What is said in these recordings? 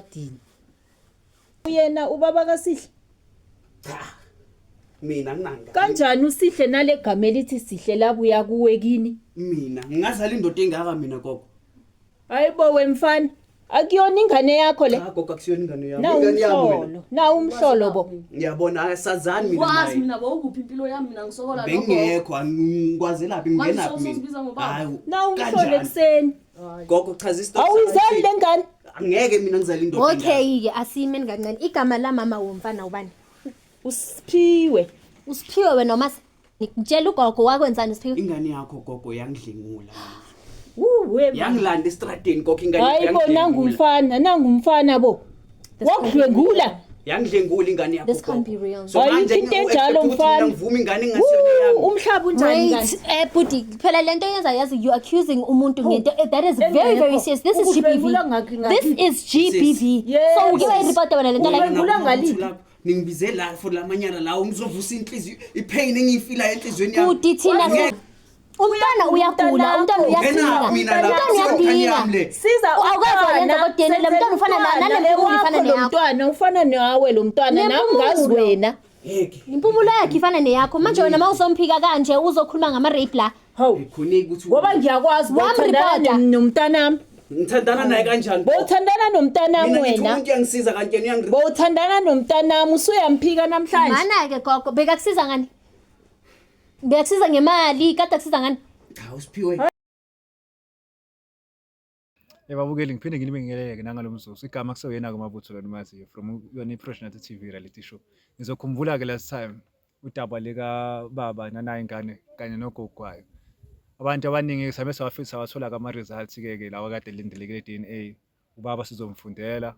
Dini. Uyena ubaba kaSihle? Cha. Mina nginangane. Kanjani uSihle nalegama elithi Sihle labuya kuwe kini? Mina ngingazala indoda engaka mina gogo. Hayibo wemfana, akuyona ingane yakho le. Cha gogo akusiyona ingane yami. Nawu Ingane yami wena. umhlolo, nawu umhlolo bo. Ngiyabona asazani mina Wazi naye. mina bowukuphi impilo yami mina ngisokola nogogo. Bengekho angikwazelaphi Manje ngingenaphi mina. sewusibiza ngobaba? Hayi. Nawu umhlolo kanjani? ekuseni. Gogo chaza isitori. Awuyizali lengane. Angeke mina ngizale indoda. engaka. Okay ke asimeni kancane. Igama lamama womfana ubani? Usiphiwe. Usiphiwe wena noma ngitshela ugogo wakwenzani usiphiwe? Ingane yakho gogo yangidlengula. Wu we. Yangilanda estradeni gogo ingane yakho Hayibo yangidlengula. nangumfana, nangumfana bo. This can't be Wakudlwengula. Yangidlengula ingane yakho. This can't gogo. be real. So Ayikho manje into enjalo, u-expect ukuthi mfana. mina ngivuma ingane engasiyona Woo, yami. Umhlaba unjani Wait, kanti? bhuti, phela lento yenza yazi you accusing umuntu ngento that is very very Engekho. serious. This is Ukudlwengula GBV. ngakhi ngakhi? This is GBV. Yes. So uke wayiripota wena lento Wena like Ukudlwengula ngaliphi? uthula- Ningibize la for lamanyala lawo ngizovusa inhliziyo ipain engiyifilayo enhliziyweni yami. bhuti thina Ngeke- umntwana uyagula, umntwana Ngena uyadinga. mina la Umntwana kusiyona ingane uyadinga. yami le. Siza Awukwazi wayenza umntwana, ko-DNA, lo mntwana ufana senzela nale mpumulo ifana wakho lo neyakho. mntwana ufana nawe lo mntwana nami ngazi Nempumulo. wena. Ngeke. Impumulo yakhe ifana neyakho. Manje wena mawuzomphika kanje uzokhuluma ngama-rape la. Hawu. Ngikhoneki ukuthi Ngoba ngiyakwazi bowuthandana Wamripota. nomntanami. ngithandana naye kanjani? gogo? Bowuthandana nomntanami Mina ngithi wena. umuntu uyangisiza kanti yena uyangi Bowuthandana nomntanami usuyamphika namhlanje. Mana-ke gogo, bekakusiza ngani? Bekakusiza ngemali, kade akusiza ngani? Cha usiphiwe. Ebabukeli ngiphinde nginibingelele-ke nangalo mzuzu. Igama kusewuyena-ke uMabutho lona umaziyo from yona i-Professional TV reality show. Ngizokhumbula-ke last time udaba likababa nanayo ingane kanye nogogo wayo. Abantu abaningi same sawafisa sawathola-ke ama-results-ke ke lawa kade elindelekile e-DNA. Ubaba sizomfundela.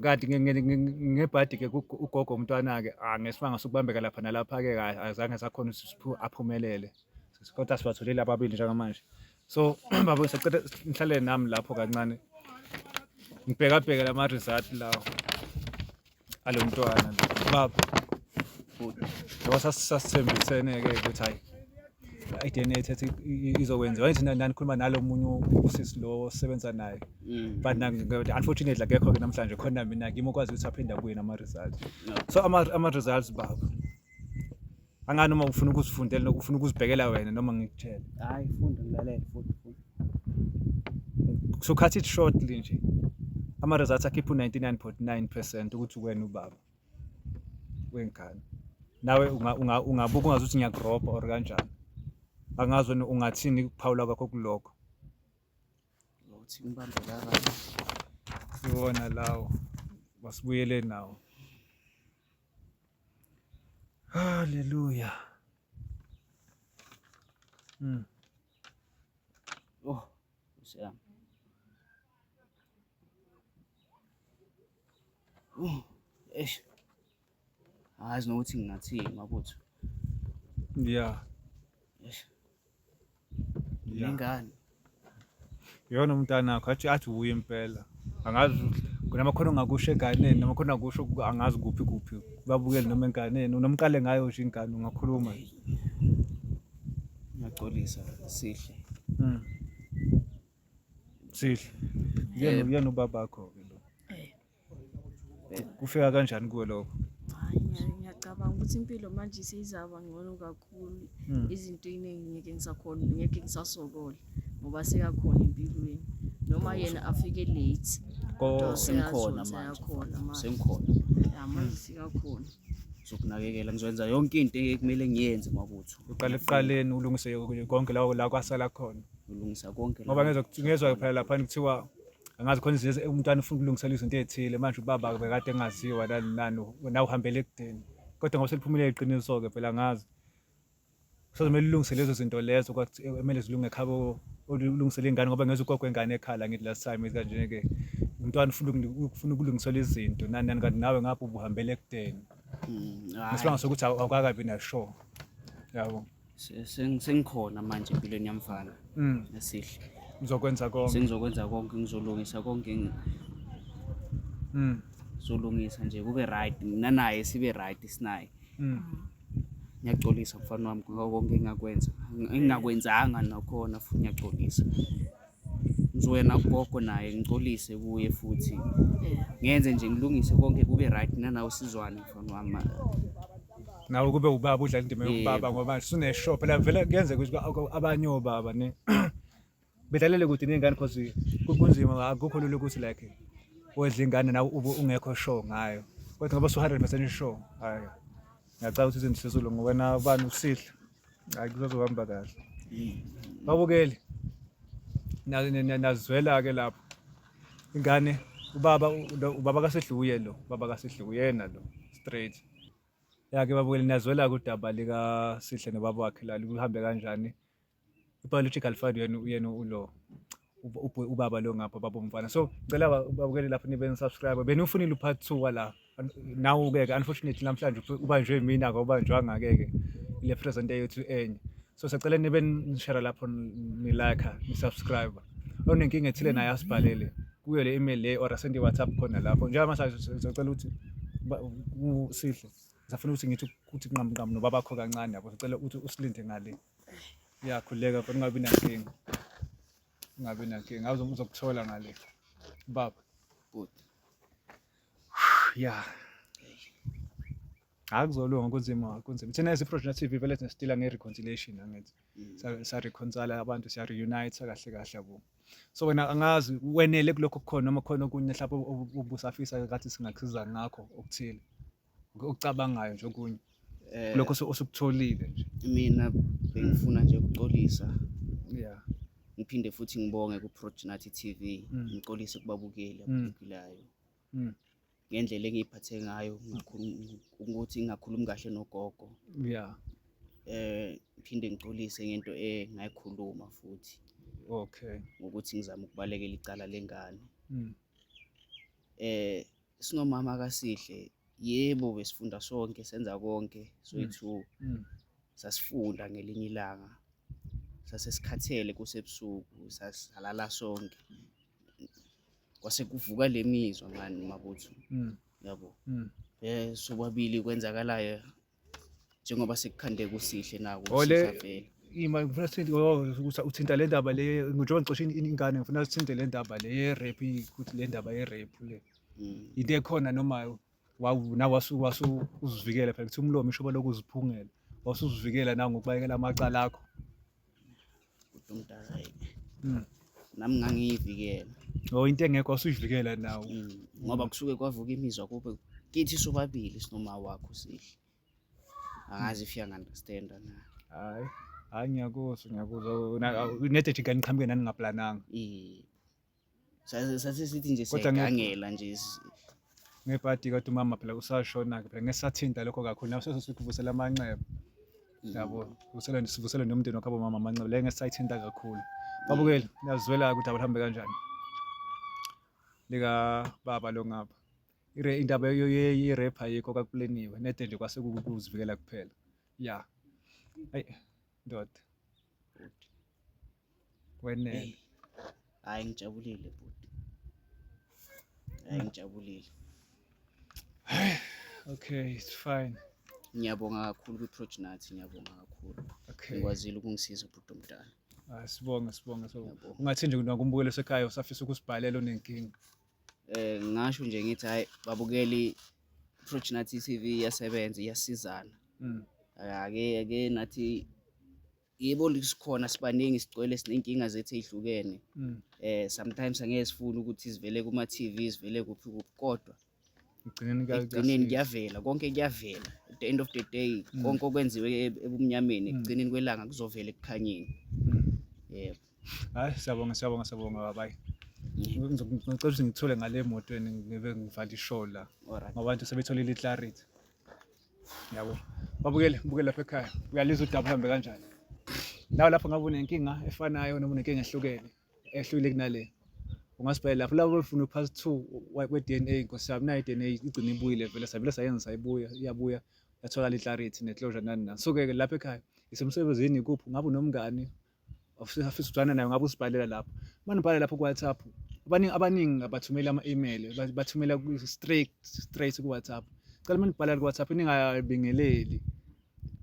Kanti ngebhadi-ke ugogo umntwana-ke ngesimanga sokubambeka lapha nalapha-ke azange sakhona ukuthi aphumelele. Kodwa sibatholile ababili njengamanje. So baba ngisacela nihlale nami lapho kancane. Ngibhekabheke lama result lawo alo mntwana baba. Ngoba sasithembisene-ke ukuthi hhayi i-DNA test izokwenziwa. Ngithi nanikhuluma nalo munye usisi lo osebenza naye. But unfortunately akekho-ke namhlanje khona mina kimi okwazi ukuthi aphinde abuye nama-results. So ama-results baba. Angani noma ufuna ukuzifundela noma ufuna ukuzibhekela wena noma ngikutshele. Hayi funda ngilalele funda funda. So cut it shortly nje. Ama results akhipha u99.9% ukuthi wena ubaba wengane. Nawe ungabuka ungazi ukuthi ngiyakurobha or kanjani. Angazi wena ungathini ukuphawula kwakho kulokho. Uthi ngibambe la kabi. Iwona lawo. Wasibuyele nawo. Hallelujah. Oh, Nkosi yami. Oh, eish. Angazi nokuthi ngingathini mabutho. Yeah. Eish. Yeah. Nengane. Yona umntanakho athi athi uye impela. Angazi kunama khona ongakusho enganeni noma khona kusho angazi kuphi kuphi. Babukele noma enganeni noma uqale ngayo nje ingane ungakhuluma. Ngiyaxolisa sihle. Sihle. Yena yena ubabakho ke lo. Kufika kanjani kuwe lokho? Hayi, ngiyacabanga ukuthi impilo manje seyizaba ngcono kakhulu. Izinto ey'ningi ngeke ngisakhona, ngeke ngisasokola ngoba sekakhona empilweni. Noma yena afike late, kodwa Sengikhona manje. seyakhona manje. Sengikhona. Ya, manje sekakhona. Ngizokunakekela ngizokwenza yonke into ekumele ngiyenze mabutho. Uqale ekuqaleni ulungise konke la la kwasala khona. Ulungisa konke. Ngoba ngezwa ngezwa phela lapha kuthiwa angazi khona izinto umntwana ufuna ukulungisela izinto ey'thile manje ubaba bekade engaziwa nani nani nawe uhambele ekudeni. Kodwa ngoba seliphumile iqiniso-ke phela angazi. Kusazomele ulungise lezo zinto lezo kumele zilunge ekhabo ulungisele ingane ngoba ngezwa ugogo wengane ekhala ngithi last time kanje-ke umntwana ufuna ufuna ukulungiselwa izinto nani nani kanti nawe ngapha ubuhambele ekudeni. Ngesibanga sokuthi awukakabi na-sure. Yabo. Sengikhona manje empilweni yamfana. Esihle. Ngizokwenza konke. Sengizokwenza konke, ngizolungisa konke. Ngizolungisa nje kube right, mina naye sibe right sinaye. Ngiyaxolisa mfana wami ngakho konke engakwenza. Engingakwenzanga nakhona futhi ngiyaxolisa. Ngizoya nakugogo naye ngicolise kuye futhi ngenze nje ngilungise konke kube right nanawe sizwane mfana wami. Nawe kube ubaba udlala indima yokubaba Yebo. ngoba suneshow phela vele kuyenzeka ukuthi abanye obaba ne bedlalele kude ney'ngane cause kunzima, akukho lula ukuthi like wedla ingane nawe ube ungekho sure ngayo, kodwa ngoba su-100% sure, hhayi ngiyacabanga ukuthi izinto sezulunga wena bani uSihle, hhayi kuzohamba kahle. Babukeli nazwela-ke lapho ingane ubaba ubaba kaSihle uye lo, ubaba kaSihle uyena lo straight. Ya-ke babukeli niyazwela-ke udaba likaSihle nobaba wakhe la luhambe kanjani. I-biological father uyena uyena ulo ubaba lo ngapha baba umfana. So ngicela babukeli lapho nibe ni-subscribe. Beniwufunile u-part 2 wala nawu-ke ke unfortunately namhlanje ubanjwe mina akawubanjwanga ke ile presenter yethu enye. So siyacela nibe nishare lapho, ni-like, ni-subscribe. Onenkinga ethile naye asibhalele kuyo le email le or asende i-WhatsApp khona lapho. Njengoba manje siyacela ukuthi uSihle ngisafuna ukuthi ngithi ukuthi nqamu nqamu nobabakho kancane yabo, sicela ukuthi usilinde ngale. Ya khululeka mfana, ungabi nankinga, ungabi nankinga, uzokuthola ngale baba. Bhuti. Ya akuzolunga, kunzima kunzima. Thina as i-Project TV vele sisitila nge-reconciliation angithi sa-reconcile abantu, siya-reunite kahle kahle yabo. So wena angazi wenele kulokho okukhona noma khona okunye mhlawumbe obusafisa ngathi singakusiza ngakho okuthile okucabangayo nje okunye kulokho osukutholile nje. Mina bengifuna nje ukuxolisa. Ngiphinde futhi ngibonge ku-Progeny TV, ngixolise kubabukeli ababukelayo. Ngendlela engiyiphathe ngayo ukuthi ngingakhulumi kahle nogogo. Ngiphinde ngixolise ngento engayikhuluma futhi. Ngokuthi ngizama ukubalekela icala lengane. Sinomama kaSihle, yebo besifunda sonke senza konke soyi-two. Sasifunda ngelinye ilanga sasesikhathele kusebusuku sasalala sonke. Kwase kuvuka le mizwa mani Mabutho, yabo. Sobabili kwenzakalayo njengoba sekukhandeka uSihle naku Oh, uSihle avele. Ima ngifuna sithinte, oh, uthinta le ndaba le njengoba ngixoshe ingane, ngifuna sithinte le ndaba le ye-rape, ukuthi le ndaba ye-rape le into ekhona noma wawu nawe wasu uzivikela phela, kuthi umlomo isho lokhu uziphungela, wasuzivikela nawe ngokubalekela amacala akho. Bhuti omdala, hayi. Nami ngangiyivikela. Oh, into engekho wasuyivikela nawe. Ngoba kusuke kwavuka imizwa kube kithi sobabili sinoma wakho Sihle. Angazi if uyangi-understand na. Hayi, hayi ngiyakuzwa, ngiyakuzwa. Nede nje ingane iqhamuke nani ngaplananga. Eh. Sase sithi nje Kodwa siyayigangela nje. Ngebhadi kodwa umama phela usashona-ke phela ngesathinta lokho kakhulu nawe sesikuvusela amanxeba. Yabo, vusela sivusele nomndeni wakho abomama amanxeba le ngesayithinta kakhulu. Babukeli, niyazwela ukuthi abahambe kanjani. Lika baba lo ngapha. Indaba ye-rape ayikho kakupleniwe, nede nje kwase kuzivikela kuphela. Ya. Ayi, ndoda. Wenele. Hayi ngijabulile bhuti. Hayi ngijabulile. Okay, it's fine. Ngiyabonga kakhulu kwi-Progeny, ngiyabonga kakhulu. Okay. Ngikwazile ukungisiza ubhuti omdala. Ah, sibonge sibonge sibonge. Ngiyabonga. Ungathi nje nakumbukelo sekhaya usafisa ukusibhalela unenkinga. Ngingasho nje ngithi hayi babukeli, Progeny TV iyasebenza, iyasizana. Ake nathi yebo sikhona sibaningi sigcwele siney'nkinga zethu ey'hlukene. Sometimes angeke sifune ukuthi sivele kuma-TV sivele kuphi kuphi, kodwa Ekugcineni ekugcineni kuyavela, konke kuyavela. At the end of the day konke okwenziwe ebumnyameni ekugcineni kwelanga kuzovela ekukhanyeni. Yebo. Hayi siyabonga siyabonga siyabonga babayi. Ngicela ukuthi ngithole ngale emotweni ngibe ngivala ishow la. Alright. Ngoba abantu sebetholile i-clarity. Yabo. Babukele, bukele lapha ekhaya. Uyalizwa udaba uhambe kanjani. Nawe lapho ngabe unenkinga efanayo noma unenkinga ehlukene, ehlukile kunale. Ungasibhalela lapho labo befuna u-part 2 we-DNA, Nkosi yami, nayo i-DNA igcine ibuyile vele, savele sayenza sayibuya, iyabuya, yatholakala i-clarity ne-closure nani nani. So ke lapha ekhaya isemsebenzini kuphi, ngabe unomngani ofisa ukuzwana naye, ngabe usibhalela lapho. Uma nibhala lapho ku-WhatsApp, abaningi abaningi abathumeli ama-email, bathumela straight ku-WhatsApp. Cela uma nibhala ku-WhatsApp ningabingeleli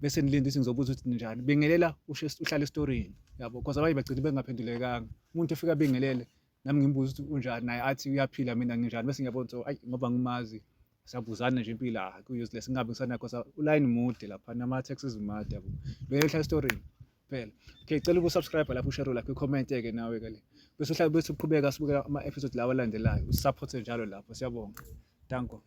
bese nilinde ukuthi ngizobuza ukuthi ninjani. Bingelela usho uhlale esitorini yabo, because abanye bagcina bengaphendulekanga. Umuntu efika abingelele Nami ngimbuza ukuthi unjani, naye athi uyaphila, mina nginjani, bese ngiyabona ukuthi ayi ngoba ngimazi siyabuzana nje impilo, ah ku-useless, ngingabe ngisanakho ulayini mude lapha nama-taxis made yabo. Lo ehlala esitorini phela. Okay, cela uku-subscribe lapho, ushare lapho, i-comment-ke nawe ke le. Bese uhlala bese uqhubeka sibukela ama-episode lawa alandelayo, usupporte njalo lapho. Siyabonga. Danko.